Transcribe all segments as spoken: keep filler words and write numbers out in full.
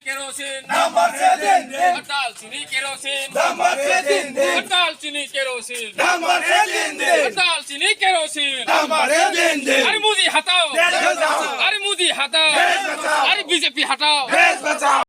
Kerosene. दाम बढ़े दिन दिन। हड़ताल चीनी केरोसिन। दाम बढ़े दिन दिन। हड़ताल चीनी केरोसिन। दाम बढ़े दिन दिन। हड़ताल चीनी केरोसिन। दाम बढ़े दिन दिन। अरे मोदी हटाओ। देश बचाओ। अरे मोदी हटाओ। देश बचाओ। अरे बीजेपी हटाओ। देश बचाओ।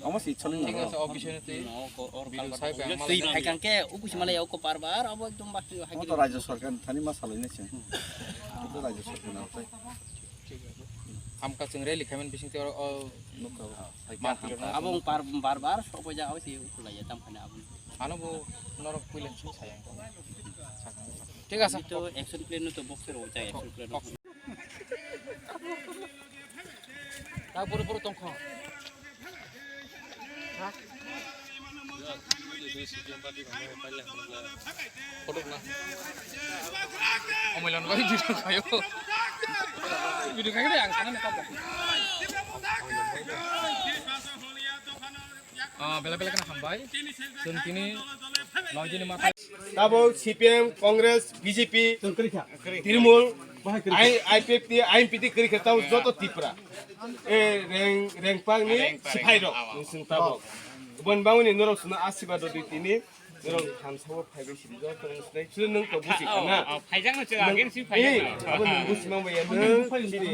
Omo si choli. Thik ase, o bisoi no twi. Video sai bai, ang twi malai phai kang khe, o kusi malai, o ko bar bar, abo ekdom bak twi hai. Omo to rajya sarkar thani ma salai nai se. Omo to rajya sarkar na tai. Hamka chwng rally khaimani bising twi o, o nukha. Abo bar bar bar sok bai ja, o si ukulai ya tam khana abo. Ano bo norok puila sung sayang. Thik ase. To action plan no to box ro jai action plan. Tak buru buru tongkho. Photo na. Omailan bai video khayo. Video khayo ang sana ne kabo. Ah, bela bela kana hambai. Chwng tini noi dini ma. Tabok C P M, Congress, B J P, Trinamool, I P F T, I N P T kwrwi khe tabok joto Tripura. Eh, reng, rengpang ni siphai rok, nwswng tabok. Bon bangni norok sino asirwad rwdi tini, norok thamsa o phaibai sidi joto nwswng, sino nwng to busi khana. Phaijak no chwng agin si phaijak. Abo nwng busi mangbai ya nwng sidi.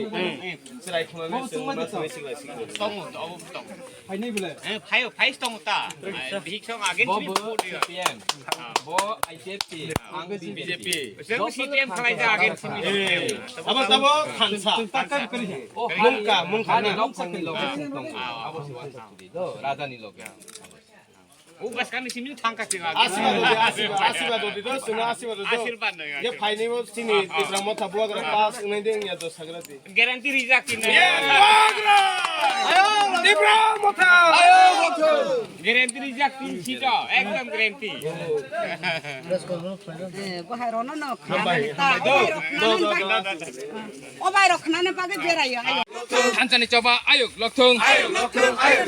Chwrai khama nwswng ma sini sikla sikla. Tongo, tongo, tongo. Phainai bwle. Eh, phai, phai tong ta. Ai, bihik song agin simi bo photo ya. C P M. Bo I P F T. Ang B J P. Song C P M khalai ja agin simi. Eh, abo tabo thansa. Mungka, mungka na. Abo si wansa do, raja ni loge. O bas kami simi thangka sima. Asirwad do, asirwad, asirwad do, sino asirwad do. Asirwad no ya. Ye phainai bo sini Tipra Motha buagra pass nai ding ya do sagra. Guarantee rijak tin. Tipra Motha. Guarantee rijak tin sito, ekdom guarantee. Eh, bahai rono no khanani ta, obai rok khanani bagwi berayo. Thansani choba ayuk lokthung. Ayuk lokthung, ayuk.